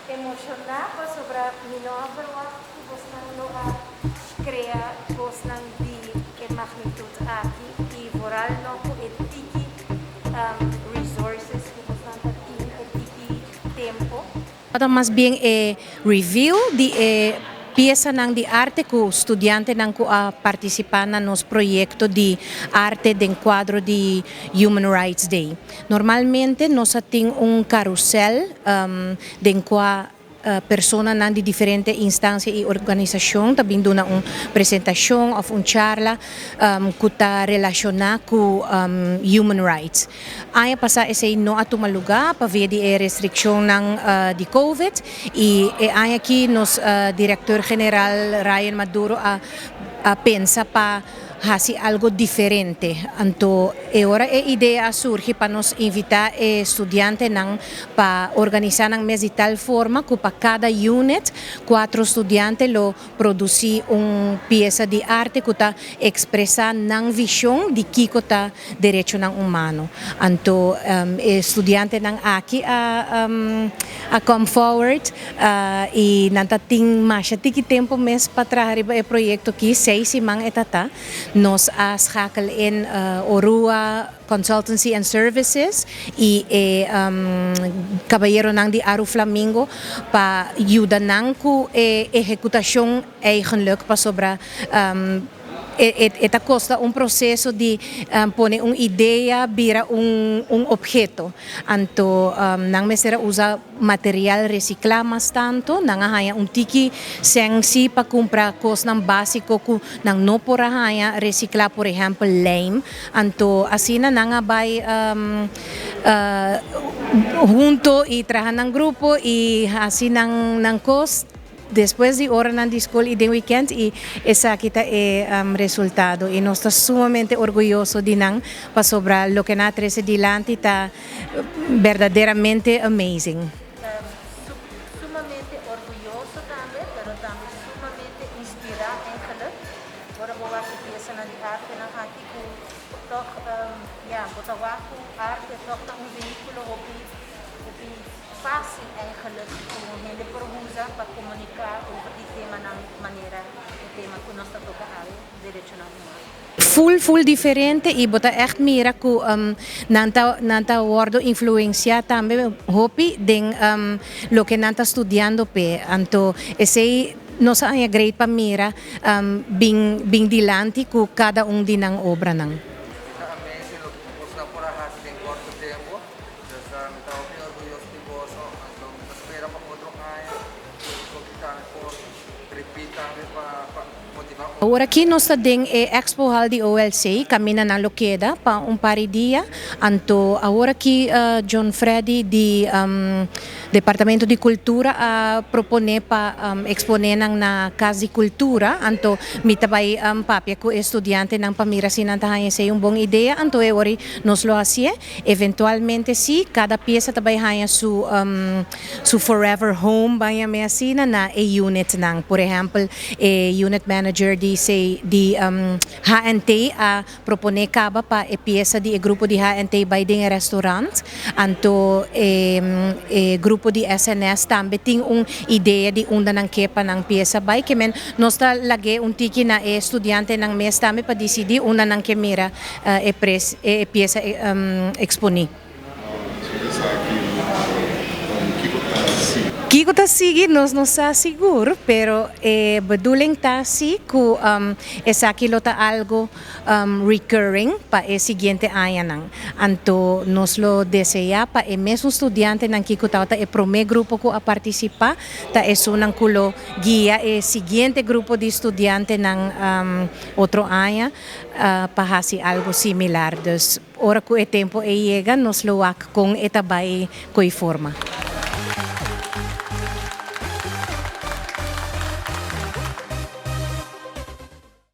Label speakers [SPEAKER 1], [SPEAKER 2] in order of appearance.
[SPEAKER 1] Emociona pasobra mi no a verwacht cu bosnan lo a crea cosnan di e magnitud aki y vooral no cu e tiki resources cu bosnan ta tin e tiki tempo.
[SPEAKER 2] Ta mas bien e reveal di e piesanan di arte cu studiantenan cu a participa na nos proyecto di arte den cuadro di Human Rights Day. Normalmente nos a tin un carusel den cua personanan di diferente instancia y organisacion ta bin duna un presentacion of un charla cu ta relaciona cu human rights. Aña pasa esey no a tuma luga pa via di e restriccionnan di Covid y e aña aki nos Director General Ryan Maduro a pensa pa haci algo diferente. Anto e ora e idea a surgi pa nos invita e studiantenan pa organisa nan mes di tal forma cu pa cada unit cuatro studiante lo produci un pieza di arte cu ta expresa nan vision di kico ta derechonan humano. Anto e studiantenan aki a come forward y nan ta tin masha tiki tempo mes pa traha riba e proyecto aki, 6 siman e tata. Nos a schakel in Orua Consultancy and Services y e caballeronan di Aru Flamingo pa yuda nan cu e ehecutacion eigenlijk pasobra e ta costa un proceso di pone un idea bira un obheto. Anto nan mester a usa material recicla mas tanto, nan a haya un tiki cen si pa cumpra cosnan basico cu nan no por a haya recicla, por ehempel lijm. Anto asina nan a bay hunto y traha nan grupo y asina nan cos despues di oranan di scol y den weekend y esaki ta e resultado y nos ta sumamente orguyoso di nan pasobra loke nan a trece dilanti ta berdaderamente amazing.
[SPEAKER 3] Sumamente orguyoso tambe, pero tambe sumamente inspira eigenlijk. Ora bo wak e piesanan di artenan aki cu toch ja, bo ta wak cu arte toch ta un vehiculo hopi hopi facil eigenlijk cu hende por usa pa comunica over di temanan manera e tema cu nos ta toca awe, derechonan humano.
[SPEAKER 2] Full full diferente y bo ta echt mira cu nan ta wordo influencia tambe hopi den loke nan ta studiando pe. Anto esey nos a great pa mira bin dilanti cu cada un di nan obranan.
[SPEAKER 4] Ta amazing loke boso por a haci den corto tempo. Dus mi ta hopi orguyoso di boso. Anto mi ta spera pa otro aña cu tambe por repeat tambe pa motiva.
[SPEAKER 2] Awor aki nos ta den e Expo Hall di OLC, caminda nan lo keda pa un par di dia. Anto awor aki John Freddy di Departamento di Cultura a propone pa expone nan na Cas di Cultura. Anto mi ta bay papia cu studiantenan pa mira si nan ta haya esey un bon idea. Anto e ora nos lo haci. Eventualmente si, cada pieza ta bay haya su forever home, ban yam'e asina, na e unit nan. Por ehempel, e unit manager di C, di HNT a propone caba pa e pieza di e grupo di HNT bay den restaurant. Anto e grupo di SNS tambe tin un idea di unda nan ke pa nan pieza bay. Kemen nos ta lag'e un tiki na e studiantenan mes tambe pa decidi unda nan ke mira e pieza exponi.
[SPEAKER 5] Esaki kiko ta sigui?
[SPEAKER 2] Kiko ta sigui nos no sa sigur, pero e bedoeling ta si cu esaki lo ta algo recurring pa e siguiente añanan. Anto nos lo desea pa e mesun studiantenan cu tabata e prome grupo cu a participa, ta esunnan cu lo guia e siguiente grupo di studiantenan otro aña pa haci algo similar. Dus ora cu e tempo e yega, nos lo wak con e ta bay coy forma.